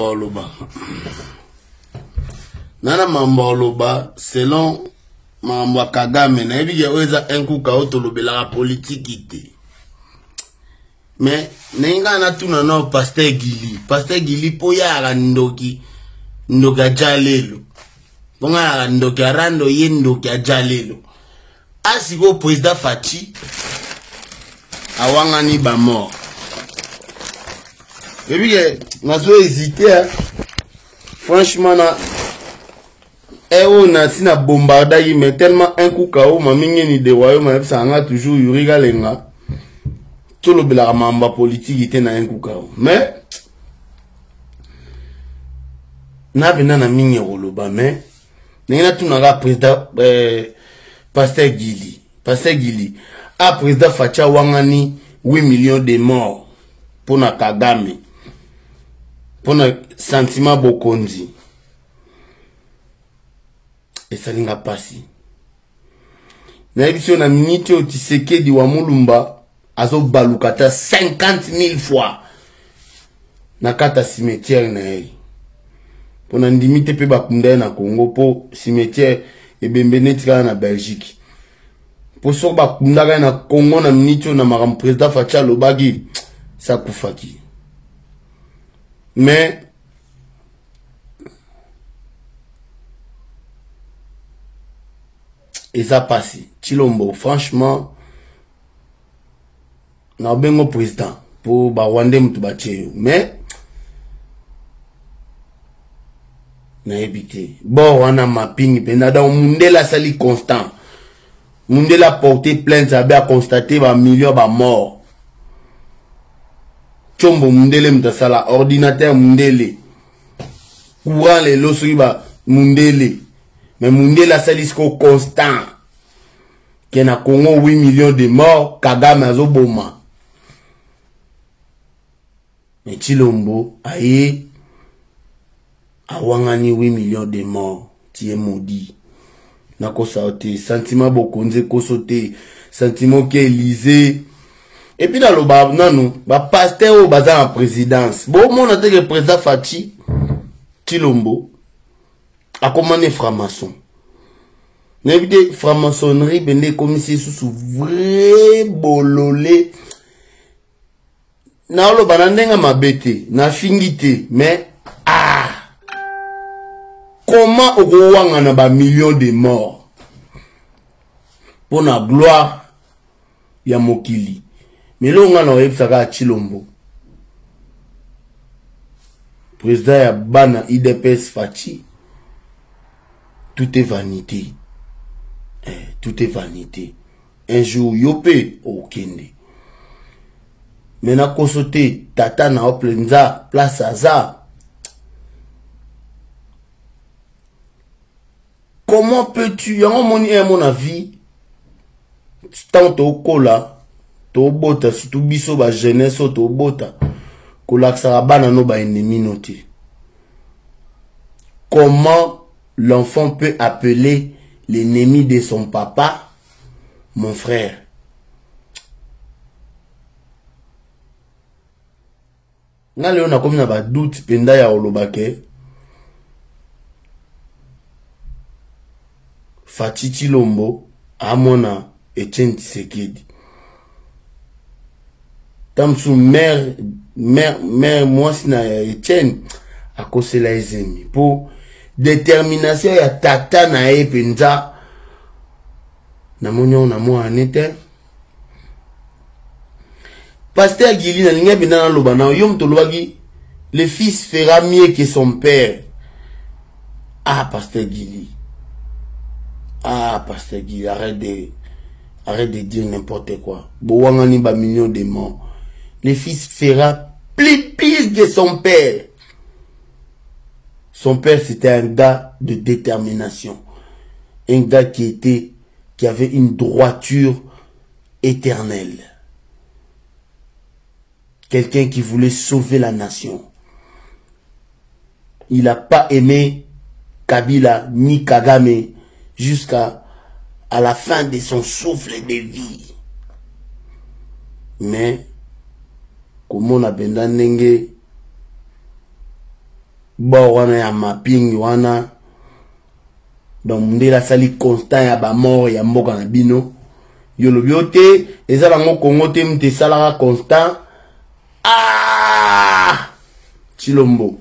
Oloba nana mambo oloba selon makambo ya Kagame. Nayebi ke oyo eza un coup kao, tolobelaka politiki te, mais ndenge ngai natuna nao pasteur Gili, pasteur Gili, mpo yayaka ndoki, ndoki aja lelo, mpo ngai yaka ndoki ya rando, ye ndoki aja lelo. Asikoyo président Fatshi awangani bamort, yebi ke nazo hésite franchement na oyo nasi na bombardaki, mais tellement un coup kao mamingeni de royaume ayebisaka nga toujours Yuri Kalenga, tolobelaka mambo ya politiki te na un coup kao, mais na pena na mingi ya koloba. Mais ndenge natunaka président pasteur Gili, pasteur Gili, a président Fatshi awangani 8 millions de morts mpona Kagame, mpona sentiment bokonzi, esalinga mpasi. Nayebi so na miniti oyo Tshisekedi wa Mulumba azobaluka ata 50 000 fois na kati ya cimetière na ye, mpo na ndimi te mpe bakunda ye na Congo, mpo cimetière ebembe neti kaka na Belgique. Mpo soki bakundaka ye na Congo na miniti oyo, na makambo président Fatshi alobaki, sakufaki. Mais eza pasi, Tshilombo, franchement na obengo président mpo barwandais moto batie yo, mais nayebi te bor wana mapingi mpenza. Donc mundele asali constant, mundele aporte plainte, abe aconstate bamillion bamort. Tshombo mundele moto asala ordinateur, mundele courant lelo soki ba mundele, mais mundele asali siko constant ke na Congo 8 millions de morts, Kagame azoboma. Mais Tshilombo aye awangani 8 millions de morts, tie maudit. Nakosa yo te, sentiment bokonzi ekoso te, sentiment ke Élysée. Et puis naloba nanu, bapasteur oyo baza na présidence, bomona te ke président Fatshi Tshilombo akomani franc-maçon? Nayebi te, franc-maçonnerie mpenza ekomisi lisusu vrai bolole. Naoloba na ndenge mabe te, nafingi te, mais ah, comment okowangana bamillion de morts mpo na gloire ya mokili? Mais eloko ngai na oyebisaka ya Tshilombo, président ya bana UDPS Fatshi, tout est vanité, eh, tout est vanité. Un jour yo mpe okende, me nakoso te, tata na yo mpenza place aza. Comment peux-tu? Yango omoni emo na vie, ntango tokola, tobota, surtout biso bajeunesse oyo tobota, kolakisaka bana no baennemi no te. Comment l'enfant peut appeler l'ennemi de son papa mon frère? Nga lelo nakomi na badoute mpenza ya koloba ke Fatshi Tshilombo amona Etienne Tshisekedi ta mosusu mare mare mare mwasi na ya Etienne akosela ye zemi, mpo détermination ya tata na ye mpenza namoni yango na mwana ne te. Pasteur Gili, nalingi mpenza naloba na yo, moto olobaki le fils fera mieux que son père. Ah, pasteur Gili, ah, pasteur Gili, arrête de dire n'importe quoi. Bowangani ba millions de morts, le fils fera plus pire que son père. Son père, c'était un gars de détermination, un gars qui avait une droiture éternelle, quelqu'un qui voulait sauver la nation. Il n'a pas aimé Kabila ni Kagame jusqu'à à la fin de son souffle de vie. Mais komona mpenza ndenge Bord wana ya mapping wana, donc mundele asali constant ya bamort ya mboka na bino. Yo lobi yo te, eza nango Congo te mutu esalaka constant. Ah! Tshilombo.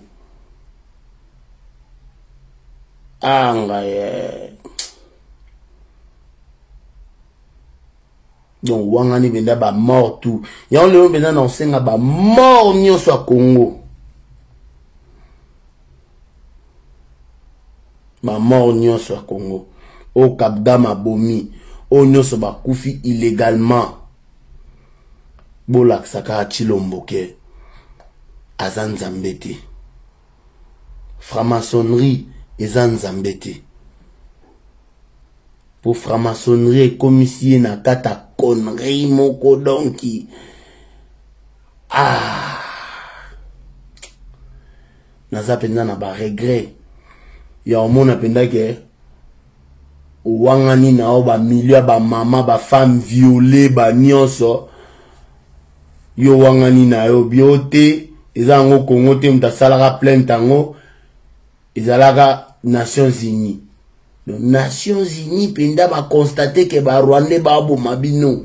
Ah ngai. Eh. Donc wangani mpenza ba mort tout. Yango lelo mpenza na osenga ba mort nyonso ya Congo. Ba mort nyonso ya Congo. Oyo Kagame abomi, oyo nyonso bakufi illégalement. Bolakisa kaka Tshilombo ke aza nzambe te. Franc-maçonnerie eza nzambe te. Po franc-maçonnerie ekomisi ye na kati ya connerie moko donki. Ah! Naza mpenza na ba regret ya omona mpenza ke owangani na yo ba milio ya ba mama, ba femme violée, ba nyonso yo wangani na yo bio te. Eza yango Congo te moto asalaka plainte yango ezalaka Nations Unies. Donc Nations Unies mpenza ba constate ke ba Rwandais baboma bino,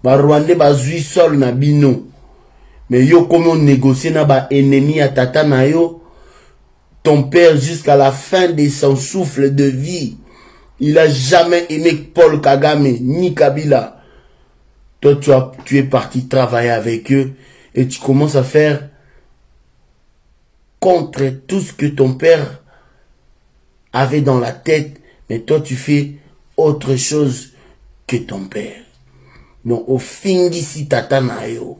ba Rwandais bazwi sol na bino, mais yo komi onégocier na ba ennemi ya tata na yo. Ton père jusqu'à la fin de son souffle de vie, il a jamais aimé Paul Kagame ni Kabila. Toi, tu es parti travailler avec eux et tu commences à faire contre tout ce que ton père avait dans la tête, mais toi tu fais autre chose que ton père. Donc ofingisi tata na yo.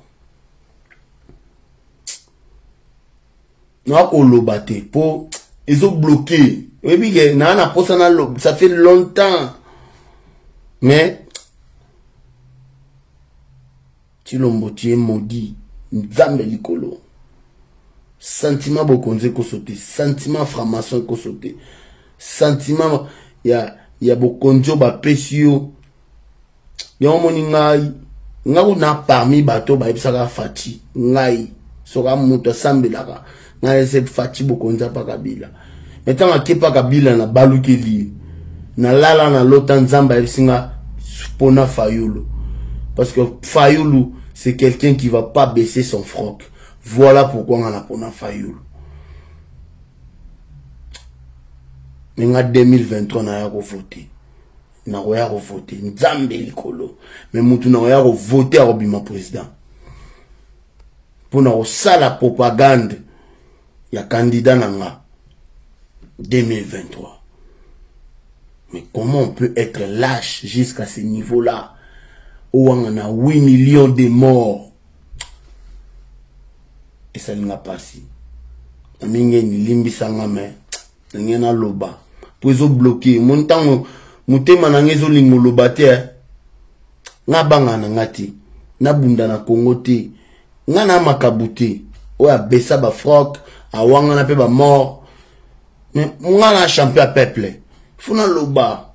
Nakoloba te po ezo bloqué. Oyebi ke na na posa na loba, ça fait longtemps. Mais Tshilombo, tu es maudit. Nzambe likolo. Sentiment bokonzi ekosote, sentiment franc-maçon ekosote, sentiment ya bokonzi oyo bapesi yo. Yango moni ngai, ngai kuna parmi bato bayebisaka Fatshi, ngai soka moto asambelaka ngai ese Fatshi bokonzi apa Kabila. Mais ntango akepa Kabila na balukeli ye, nalala na lota Nzambe ayebisi nga mpona Fayulu, parce que Fayulu c'est quelqu'un qui va pas baisser son froc. Voilà pourquoi nga na pona Fayulu. Mais nga 2023 na ya ko voter. Na ko ya ko voter Nzambe likolo. Mais mutu na ya ko voter akobima président. Pona kosala propagande ya candidat na nga 2023. Mais comment on peut être lâche jusqu'à ce niveau-là? Où on a 8 millions de morts. Esalinga pasi. Mingi nilimbisanga mais ndenge naloba po ezo bloquer mon ntango motema na nga ezolinga oloba te. Nga banga na nga te, nabunda na Congo te, nga na makabu te oyo abesa ba froc awangana pe ba mort. Mais nga na champion ya peuple, faut naloba.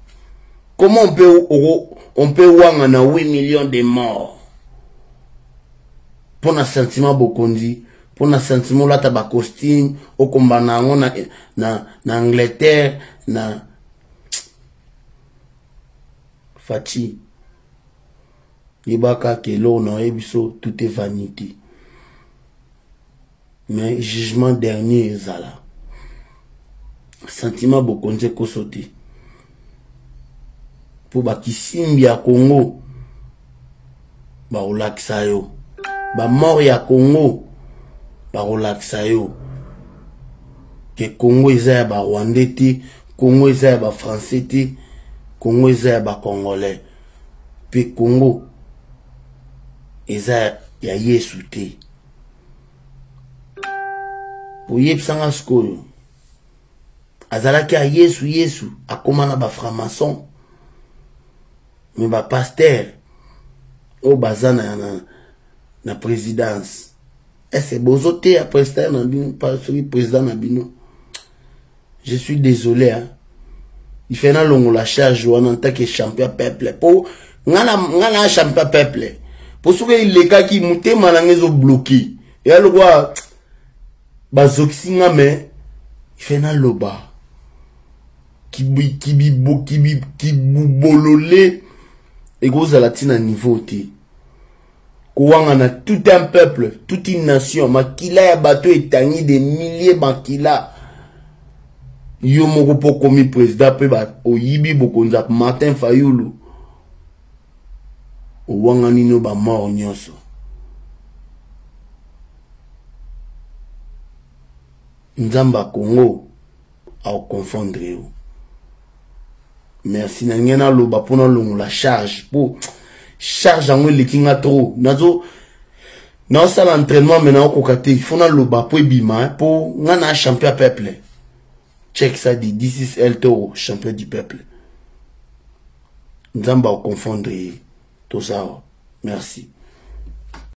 Comment on peut wanga na 8 millions de morts pour na sentiment bokonzi, pour na sentiment lata ba costume okomba na yango na Angleterre na Fatshi. Yebaka ke eloko na oyebi so tout est vanité, mais jugement dernier ezala sentiment bokonzi ekoso te po bakisimbi ya Congo bakolakisa yo, ba mort ya Congo bakolakisa yo ke Congo eza ya ba Rwandais te, Congo eza ya ba Français te, Congo eza ya ba Congolais, pe Congo eza ya Yesu te. Oyebisanga sikoyo azalaki ya Yesu, Yesu akoma na ba franc-maçon, mais ba pasteur oyo baza na présidence, est-ce bozo te ya président na bino, pas soki président na bino. Je suis désolé, hein. Il fait na longo la charge wana en tant que champion peuple. Po nga na champion peuple. Po soki ilekaki motema na nga ezo bloqué. Ya lokwa bazokisi nga mais Ife naloba kibubolole ekozala ntina niveau te. Kowangana tout un peuple, toute une nation, makila ya bato etangi des milliers makila. Yo moko mpo okomi président mpe oyibi bokonzi ya Martin Fayulu, owangani no bamort nyonso. Nzambe ya Congo akoconfondre yo. Merci na ngai naloba mpo nalongola charge, mpo charge yango eleki nga trop. Nazo naosala entraînement me naokoka te, il faut naloba mpo ebima, mpo nga na champion ya peuple. Check ça dit, this is El Toro, champion du peuple. Nzambe akoconfondre ye. Tozawa, merci.